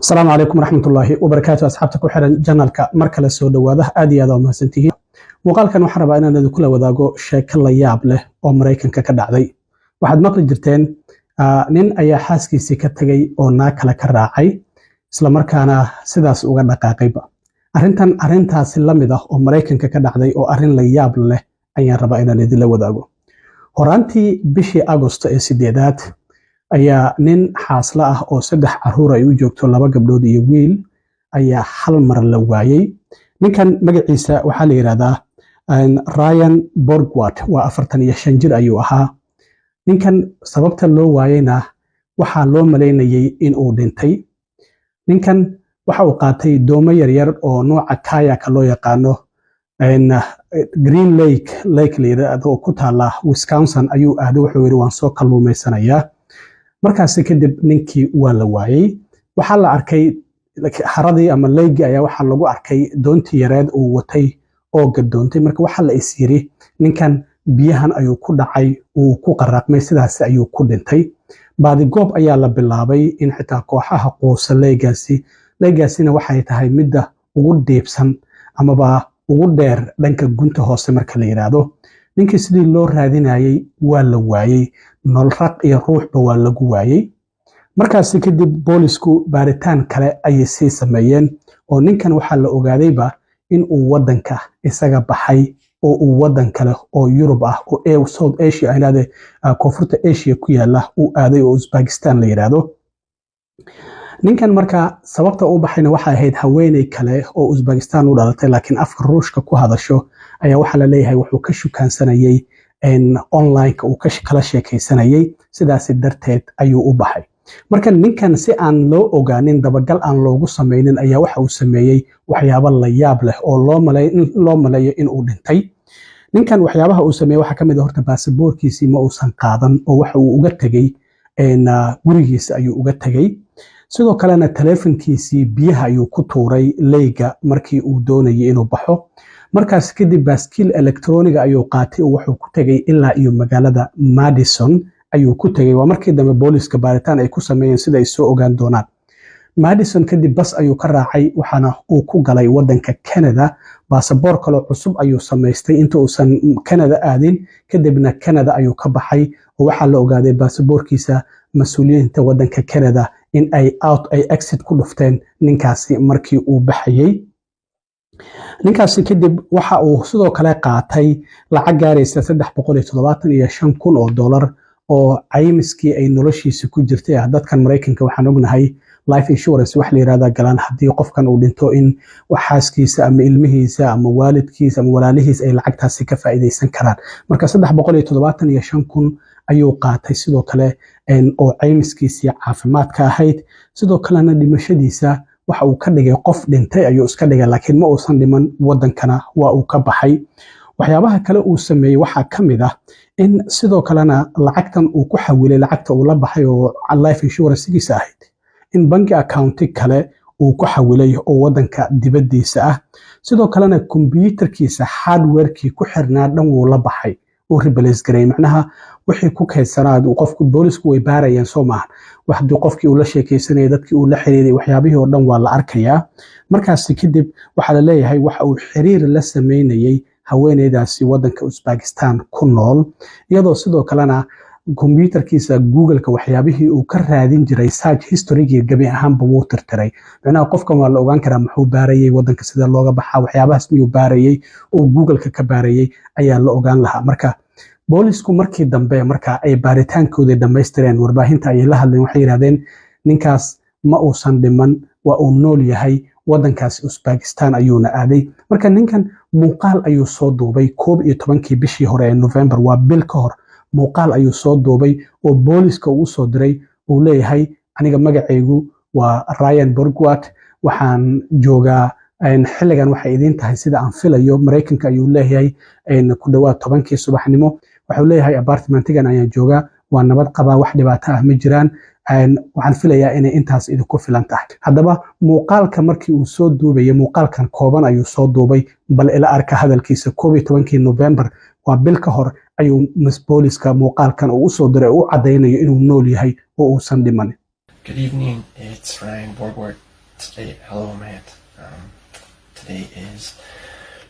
Asalaamu calaykum waraxmatullaahi wabarakaatu. Asxaabta ku xiran channelka, mar kale soo dhowaada. Aad iyo aad aa mahadsantihiin. Muuqaalkan waxaan rabaa inaan idinkula wadaago sheeko la yaab leh oo Maraykanka ka dhacday. Waxaad maqli jirteen nin ayaa xaaskiisii ka tegay oo naag kale ka raacay, islamarkaana sidaas uga dhaqaaqayba. Arrintan arrintaasi la mid ah oo Maraykanka ka dhacday oo arrin la yaab leh ayaan rabaa inaan idinla wadaago. Horaantii bishii Agosto ee 8aad ayaa nin xaasla ah oo saddex caruur ay u joogto, laba gabdhood iyo wiil, ayaa hal mar la waayey. Ninkan magaciisa waxaa la yidhahdaa Ryan Borgward, waa 45 jir ayuu ahaa. Ninkan sababta loo waayeyna waxaa loo malaynayey in uu dhintay. Ninkan waxa uu qaatay doomo yaryar oo nooca kayaka loo yaqaano. Green Lake la yidhaahdo oo ku taala Wisconsin ayuu aaday. Wuxuu yidhi, "Waan soo kalluumaysanayaa." Markaasi kadib ninkii waa la waayey. Waxaa la arkay haradii ama lakegii ayaa waxaa lagu arkay doontii yareed uu watay oo gadoontay. Marka waxaa la is yiri, ninkan biyahan ayuu ku dhacay, uu ku qaraaqmay, sidaas ayuu ku dhintay. Baadigoob ayaa la bilaabay in xitaa kooxaha quusa lakegaasi. Lakegaasina waxay tahay midda ugu deepsan amaba ugu dheer dhanka gunta hoose marka la yidhaahdo. Ninkii sidii loo raadinayey waa la waayey, nolol iyo ruuxba waa lagu waayey. Markaasi kadib boolisku baaritaan kale ayay sii sameeyeen, oo ninkan waxaa la ogaadayba in uu waddanka isaga baxay oo uu waddan kale oo Yurub ah oo South Asia ay Koonfurta Asia ku yaala uu aaday, oo Uzbekistan la yidhaahdo. Ninkan marka sababta u baxayna waxay ahayd haweeney kale oo Uzbekistan u dhalatay laakiin afka Ruushka ku hadasho ayaa waxaa la leeyahay wuxuu ka shukaansanayey online-ka, uu kala sheekaysanayey. Sidaasi darteed ayuu u baxay. Marka ninkan si aan loo ogaanin, dabagal aan loogu samaynin, ayaa waxa uu sameeyey waxyaabo la yaab leh oo loo maleeyo inuu dhintay. Ninkan waxyaabaha uu sameeyey waxaa ka mid ah, horta baasaboorkiisii ma uusan qaadan oo waxa uu uga tegey gurigiisa ayuu uga tegey. Sidoo kalena taleefankiisii biyaha ayuu ku tuuray lakega markii uu doonayay inuu baxo. Markaas kadib baaskiil elektroniga ayuu qaatay oo wuxuu ku tegey ilaa iyo magaalada Madison ayuu ku tegey. Waa markii dambe booliska baaritaan ay ku sameeyeen, sida ay soo ogaan doonaan. Madison kadib bas ayuu ka raacay, waxaana uu ku galay wadanka Canada. Baasaboor kaloo cusub ayuu samaystay inta uusan Canada aadin. Kadibna Canada ayuu ka baxay, oo waxaa la ogaaday baasaboorkiisa mas-uuliyiinta wadanka Canada in ay out ay exit ku dhufteen ninkaasi markii uu baxayey. Ninkaasi kadib waxa uu sidoo kale qaatay lacag gaaraysa 375,000 oo dollar oo caymiskii ay noloshiisa ku jirtay ah. Dadkan Maraykanka waxaan ognahay life insurance wax la yirahda galaan, haddii qofkan uu dhinto in xaaskiisa ama ilmihiisa ama waalidkiisa ama walaalihiis ay lacagtaasi ka faa'iidaysan karaan. Marka 375,000 ayuu qaatay sidoo kale oo caymiskiisii caafimaadka ahayd. Sidoo kalena dhimashadiisa waxa uu ka dhigay qof dhintay ayuu iska dhigay, laakiin ma uusan dhiman, wadankana waa uu ka baxay. Waxyaabaha kale uu sameeyey waxaa ka mid ah in sidoo kalena lacagtan uu ku xawilay, lacagta uu la baxay oo life insurancegiisa ahayd, in banki accounti kale uu ku xawilay oo wadanka dibaddiisa ah. Sidoo kalena kombyuutarkiisa hardwarekii ku xirnaa dhan wuu la baxay, uu replace gareeyay. Macnaha wixii ku kaydsanaa qofku boolisku way baarayeen, soo maahan? Haddii qofkii uu la sheekaysanayay, dadkii uu la xiriiray, waxyaabihii oo dhan waa la arkayaa. Markaasi kadib waxaa la leeyahay waxa uu xiriir la sameynayay haweeneydaasi wadanka Uzbekistan ku nool, iyadoo sidoo kalena kombyuutarkiisa Googleka waxyaabihii uu ka raadin jiray, search historygii, gebi ahaanba wuu tirtiray. Macnaha qofkan waa la ogaan karaa muxuu baarayay, wadanka sida looga baxaa, waxyaabahaas miyuu baarayay oo Googleka ka baarayay ayaa la ogaan lahaa. Marka boolisku markii dambe marka ay baaritaankoodii dhammaystireen, warbaahinta ayay la hadleen. Waxay yidhahdeen, ninkaas ma uusan dhiman, waa uu nool yahay, wadankaasi Uzbekistan ayuuna aaday. Marka ninkan muuqaal ayuu soo duubay 11kii bishii hore ee November, waa bil ka hor. Muuqaal ayuu soo duubay oo booliska uu usoo diray, uu leeyahay, "Aniga magacaygu waa Ryan Borgwat, waxaan joogaa xilligan, waxay idiin tahay sida aan filayo Maraykanka," ayuu leeyahay, "ku dhowaad 10kii subaxnimo." Waxuu leeyahay, "Apartmentigan ayaan joogaa, waa nabad qabaa, wax dhibaato ah ma jiraan, waxaan filayaa inay intaas idinku filan tahay." Haddaba muuqaalka markii uu soo duubayay, muuqaalkan kooban ayuu soo duubay. Bal ila arka hadalkiisa. 11kii November, waa bil ka hor, ayuu booliska muuqaalkan uu usoo diray oo u caddaynayo inuu nool yahay oo uusan dhimanin. Good evening. It's Ryan Borgward. Today, hello, Matt. Today is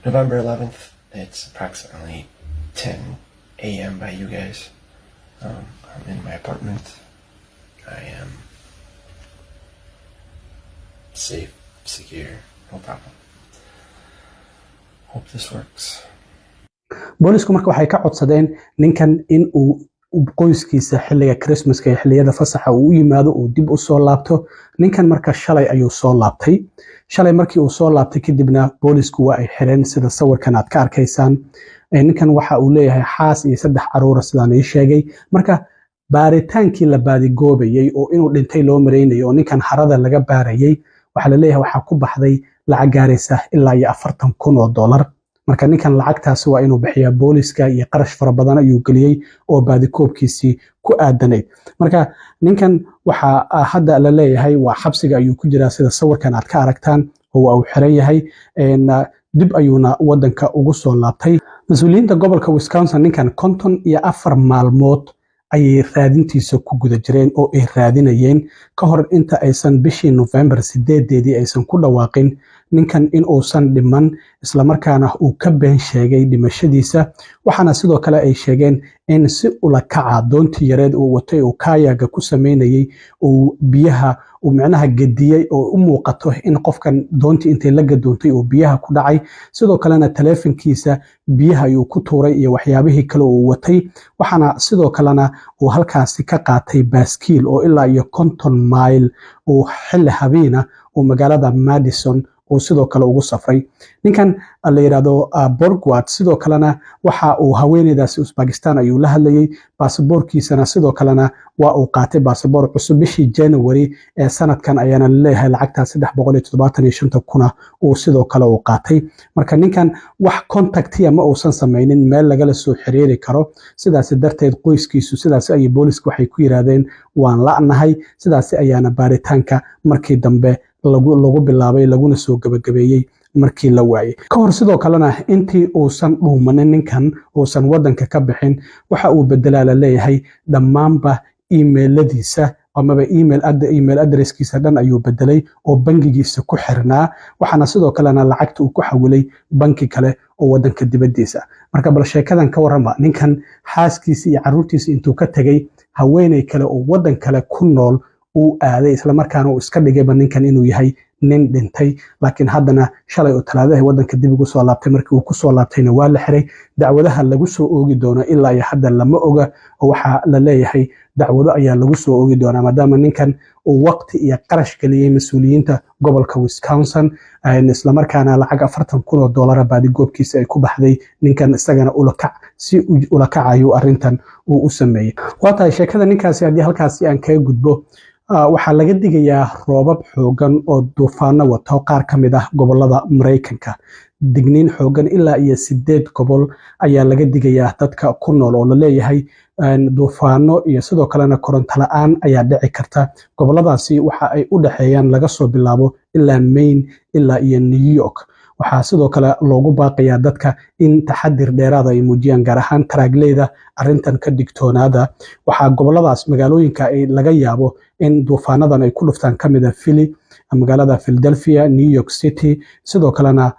November 11th. It's approximately 10 a.m. by you guys. I'm in my apartment. I am safe, secure, no problem. Hope this works. Boolisku marka waxay ka codsadeen ninkan in uu qoyskiisa xilliga Christmaska iyo xilliyada fasaxa uu u yimaado, uu dib u soo laabto. Ninkan marka shalay ayuu soo laabtay. Shalay markii uu soo laabtay kadibna boolisku waa ay xireen, sida sawirkan aad ka arkaysaan. Ninkan waxa uu leeyahay xaas iyo saddex caruura, sidaan ii sheegay. Marka baaritaankii la baadigoobayey oo inuu dhintay loo maraynayo oo ninkan harada laga baarayey, waxaa la leeyahay waxaa ku baxday lacag gaaraysa ilaa iyo $40,000. Marka ninkan lacagtaasi waa inuu bixiyaa. Booliska iyo qarash fara badan ayuu geliyey oo baadikoobkiisii ku aadanayd. Marka ninkan waxaa hadda la leeyahay waa xabsiga ayuu ku jiraa, sida sawirkan aad ka aragtaan, oo waa uu xiran yahay. Dib ayuuna wadanka ugu soo laabtay. Mas-uuliyiinta gobolka Wisconsin ninkan 54 maalmood ayay raadintiisa ku guda jireen oo ay raadinayeen ka hor inta aysan bishii November 8-deedii aysan ku dhawaaqin ninkan in uusan dhiman, islamarkaana uu ka been sheegay dhimashadiisa. Waxaana sidoo kale ay sheegeen in si ula kaca doontii yareed uu watay uu kayaga ku sameynayey uu biyaha uu micnaha gediyey, oo u muuqato in qofkan doontii intay la gadoontay uu biyaha ku dhacay. Sidoo kalena taleefankiisa biyaha ayuu ku tuuray iyo waxyaabihii kale uu watay. Waxaana sidoo kalena uu halkaasi ka qaatay baaskiil oo ilaa iyo 50 mayl uu xilli habeena uu magaalada Madison uu sidoo kale ugu safray. Ninkan la yidhaahdo Borgward sidoo kalena waxa uu haweeneydaasi Uzbekistan ayuu la hadlayey. Baasaboorkiisana sidoo kalena waa uu qaatay baasaboor cusub bishii January ee sanadkan, ayaana laleeyahay lacagtaa 375,000 uu sidoo kale uu qaatay. Marka ninkan wax contact-iya ma uusan samaynin meel lagala soo xiriiri karo. Sidaasi darteed qoyskiisu sidaas ayay booliska waxay ku yiraahdeen waan la'nahay. Sidaasi ayaana baaritaanka markii dambe lagu bilaabay, laguna soo gabagabeeyey markii la waayey. Ka hor sidoo kalena intii uusan dhuumanin ninkan, uusan wadanka ka bixin, waxa uu bedelaa la leeyahay dhammaanba emailadiisa amaba email addresskiisa dhan ayuu bedelay oo bangigiisa ku xirnaa. Waxaana sidoo kalena lacagta uu ku xawilay banki kale oo wadanka dibadiisa. Marka bal sheekadan ka warrama: ninkan xaaskiisa iyo caruurtiisa intuu ka tegay, haweeney kale oo wadan kale ku nool uu aaday, islamarkaana uu iska dhigayba ninkan inuu yahay nin dhintay. Laakiin haddana shalay oo Talaadaha wadanka dib ugu soo laabtay. Markii uu kusoo laabtayna waa la xiray. Dacwadaha lagu soo oogi doono ilaa iyo hadda lama oga, oo waxaa la leeyahay dacwado ayaa lagu soo oogi doonaa, maadaama ninkan uu waqti iyo qarash geliyey mas-uuliyiinta gobolka Wisconsin, islamarkaana lacag $40,000 baadigoobkiisa ay ku baxday. Ninkan isagana ulakac si ulakacayu arrintan uu u sameeyey. Waa tahay sheekada ninkaasi. Haddii halkaasi aan kaga gudbo, waxaa laga digayaa roobab xoogan oo duufaano wato qaar ka mid ah gobolada Maraykanka. Digniin xoogan, ilaa iyo sideed gobol ayaa laga digayaa dadka ku nool, oo laleeyahay duufaano iyo sidoo kalena koronto la-aan ayaa dhici karta. Goboladaasi waxa ay u dhexeeyaan laga soo bilaabo ilaa Maine ilaa iyo New York. Waxaa sidoo kale loogu baaqayaa dadka in taxadir dheeraada ay muujiyaan, gaar ahaan taraagleyda arrintan ka digtoonaada. Waxaa goboladaas magaalooyinka ay laga yaabo in duufaanadan ay ku dhuftaan ka mid ah Philly, magaalada Philadelphia, New York City, sidoo kalena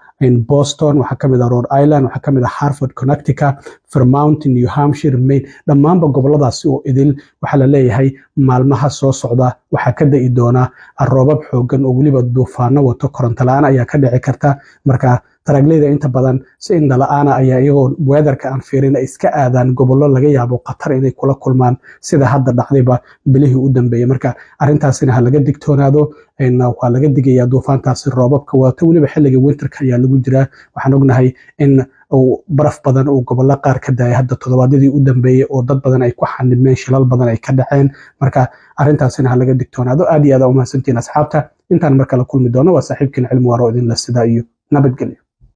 Boston, waxaa kamid ah Rhode Island, waxaa kamid ah Hartford, Connecticut, Vermont, New Hampshire, Maine. Dhammaanba goboladaasi oo idil waxaa la leeyahay maalmaha soo socda waxaa ka da'i doona roobab xoogan oo weliba duufaano wato, koronto la-aan ayaa ka dhici karta. Marka taraagleyda inta badan si indhala-aana ayaa iyagoo weatherka aan fiirin ay iska aadaan gobollo laga yaabo khatar inay kula kulmaan, sida hadda dhacdayba bilihii u dambeeyey. Marka arrintaasina ha laga digtoonaado. Waa laga digayaa duufaantaasi roobabka wadato. Weliba xilliga winterka ayaa lagu jiraa. Waxaan ognahay in uu baraf badan uu gobollo qaar ka daayay hadda toddobaadyadii u dambeeyey, oo dad badan ay ku xanibmeen, shilal badan ay ka dhaceen. Marka arrintaasina ha laga digtoonaado. Aad iyo aad aa umahadsantihiin, asxaabta. Intaan mar kale kulmi doono, waa saaxiibkiin Cilmi Waaro idinla sidaa iyo nabadgelyo.